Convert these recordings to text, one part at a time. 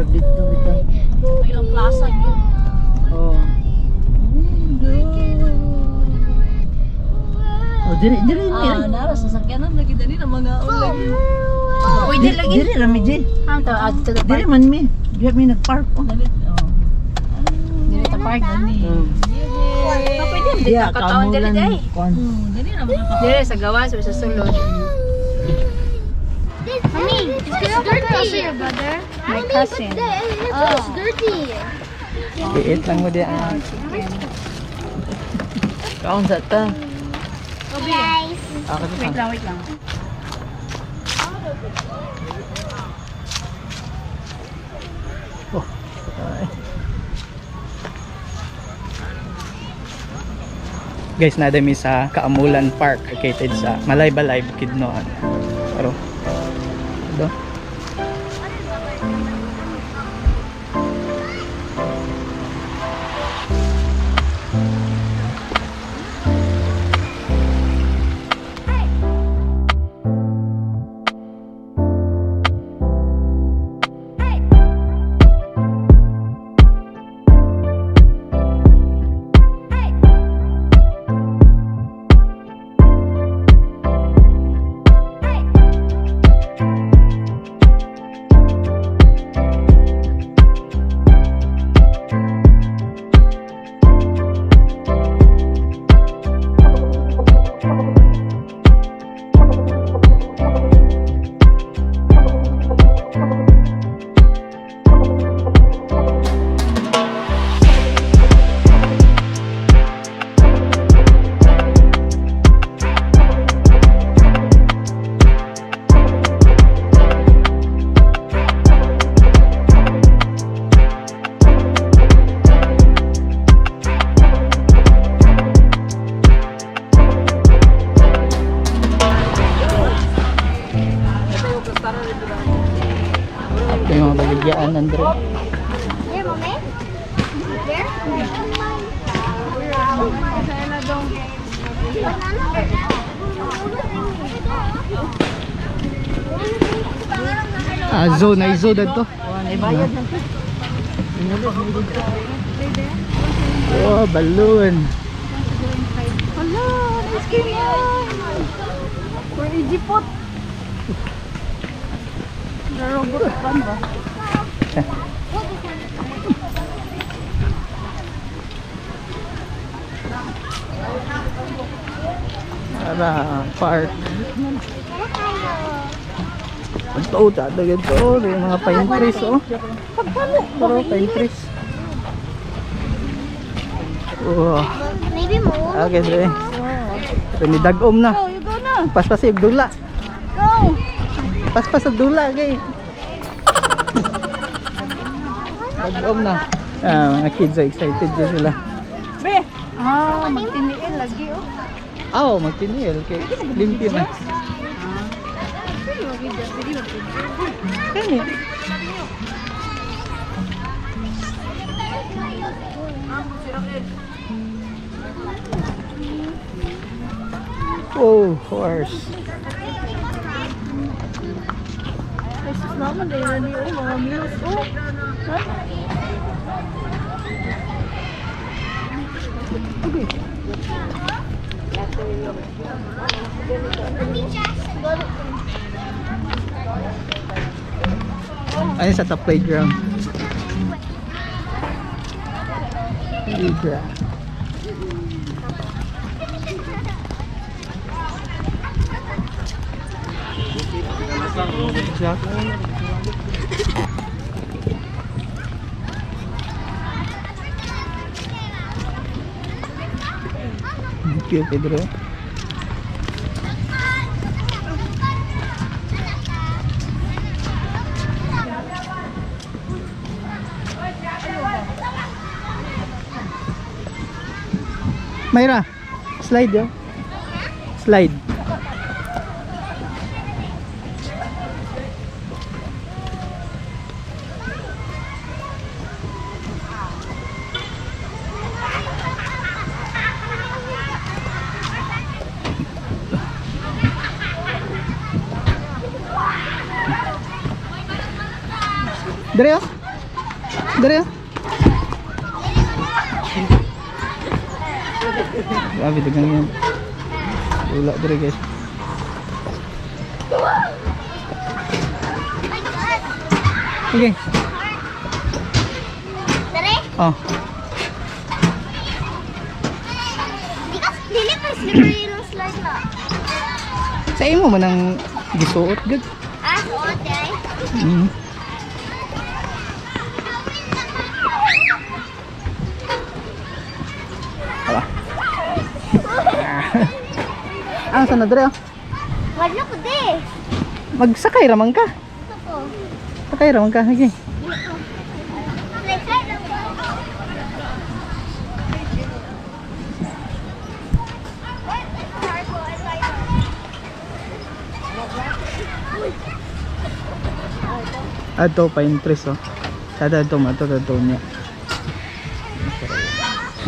Murag dito bitaw. Ilang plaza yun. Oh. Oh, diri diri ni. Ah, nara sa sakyanan lagi dali na mga ulag. Pwede lagi. Diri ra mi Jay. Ah, to adto ta Diri park. man mi. Diha mi nagpark oh. Dalit, oh. Dili ta park. Dali. Ah, pwede man Diha dito kataon dili kamulan day. kuan. Dali na mga Dili sa gawas or sa sulod. Mommy, it's dirty. Your brother. My cousin. It's dirty. Liit lang mo diha. Kaon sa ta. Guys. Ako Wait lang, wait lang. Oh. Ay. Guys, nadami sa Kaamulan Park located sa Malaybalay, Bukidnon. Pero do. Ito yung mga baligyaan nandre. Here, mommy. There. Ah, zoo na zoo dito. Ibayad na to. Inulog mi dito. Oh, balloon. Hala, ice cream yan. For Egypt. Robot pan ba? Para park. Ito, tada ganito. Yung mga pine trees, oh. Puro pine trees. Oh, Maybe more. okay, sige. Ito ni Dagom na. Go, you go na. Paspas sa dula. Go. Paspas sa dula, kay. Dagom na. Ah, mga kids are excited din sila. Be. Ah, magtiniil lagi oh. Ah, oh, magtiniil kay limpyo na. Kani. Oh, horse. Jesus naman dahil na niyo mga meals oh. Ha? Ayun sa top playground. Playground. Thank you, Pedro. Mayra, slide yo. Slide. Dire oh. Dere ah. Grabe dagang yan. Wala dere, guys. My God. Okay. Dali. Oh. Di ka, dili pa slippery yung slide na. Sa imo man ang gisuot gud. Ah, suot eh. Wala. Ah, saan na dere ah? Wala ko di. Magsakay ra man ka. Ito ko. Sakay ra man ka. Sige. Like, slide lang ko. Adto pa interest oh. Sada adto mo adto adto niya.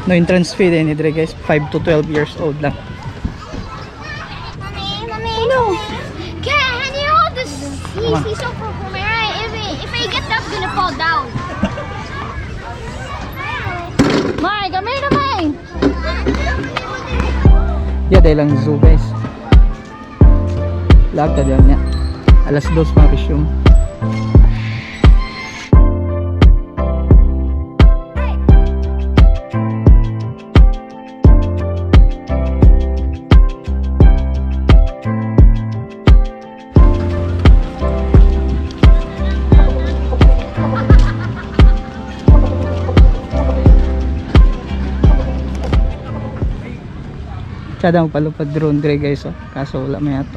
No entrance fee din dire, guys, 5 to 12 years old lang. Mommy, mommy. No. Can you hold this? Come on. He's so for me, right? If I get that's gonna fall down. May, kami na may. Yeah, dahil lang zoo, guys. Lahat ta diyan niya. Alas 2 pa resume. Tsada mo palupad drone dire, guys, oh. Kaso wala may ato.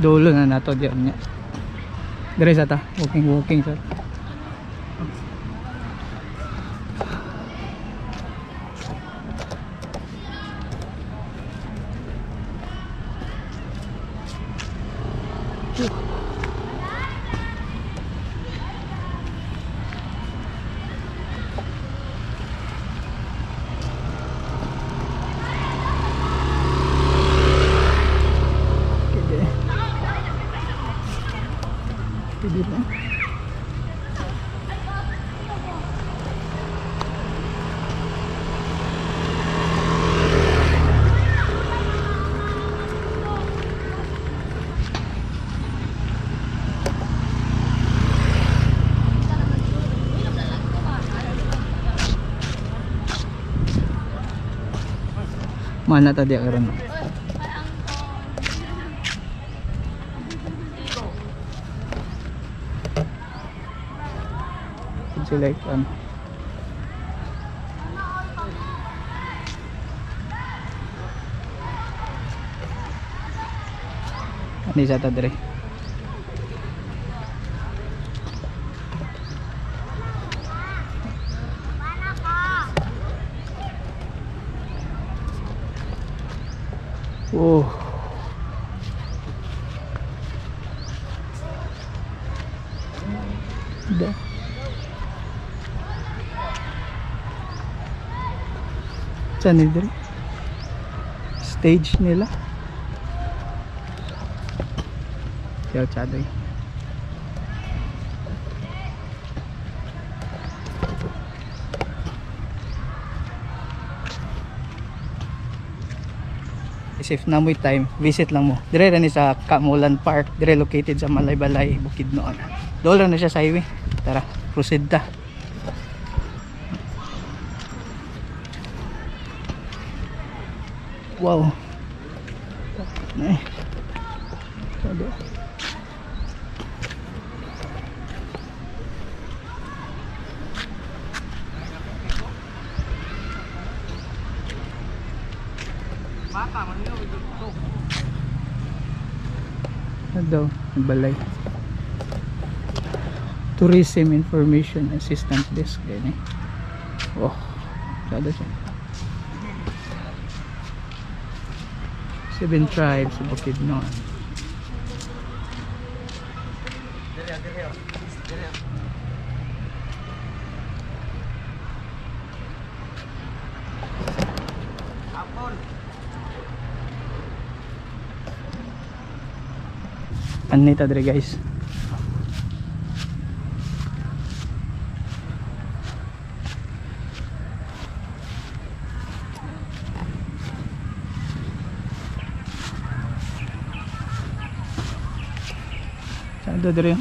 Dulo na nato diyan niya. Dire sa ta, walking walking sa. Pwede. Pwede ba? Mana tadi karon? Would you like ano? Ano isa ta dire? Oh. Da. Saan ni dire? Stage nila. Ciao, Chadoy. If na mo'y time, visit lang mo. Dire ra ni sa Kamulan Park, dire located sa Malaybalay, Bukidnon. Doon lang na siya sa highway. Tara, proceed ta. Wow. Ay. Todo. Ano daw? Ang balay. Tourism Information Assistant Desk. Ganyan eh. Oh. Sada siya. Seven Tribes sa Bukidnon. Anita dre, guys. Saan do dre?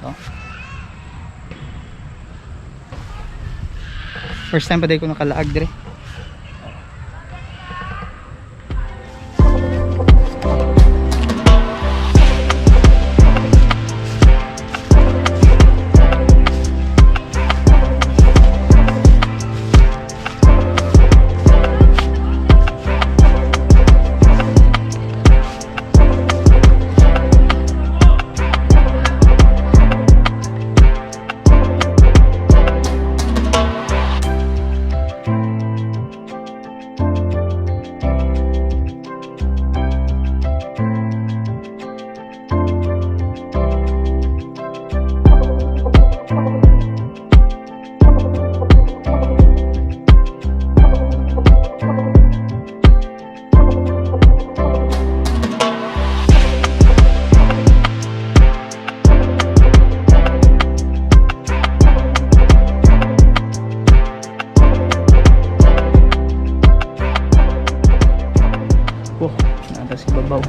Oh. First time pa day ko nakalaag dire. Oh, nata si babaw.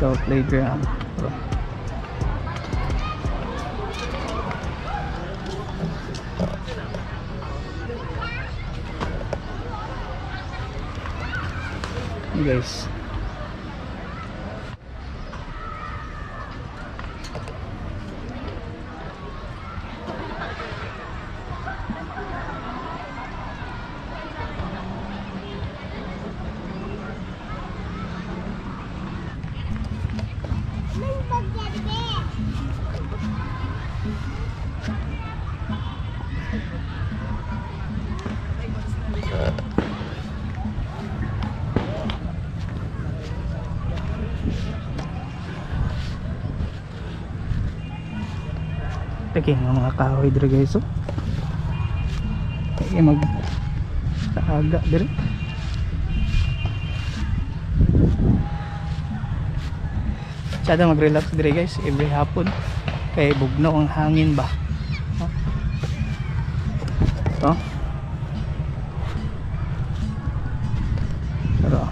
Ito, playground. Oh. Hey guys. Lagi nga mga kahoy dire, guys, oh. Kaya mag aga dire. Sada mag-relax dire, guys, every hapon. Kay bugnaw ang hangin ba. Oh. Ito. Pero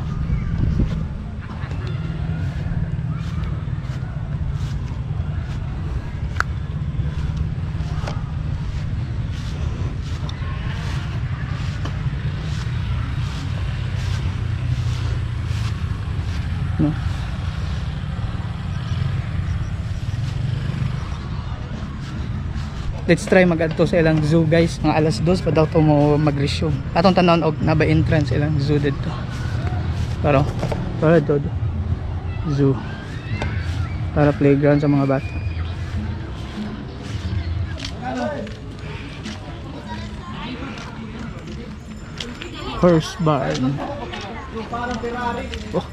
no. Let's try mag-adto sa ilang zoo, guys. Mga alas 2 pa daw to mo mag-resume. Atong tanawon og naba entrance ilang zoo didto. Pero para do zoo. Para playground sa mga bata. Horse barn. Oh.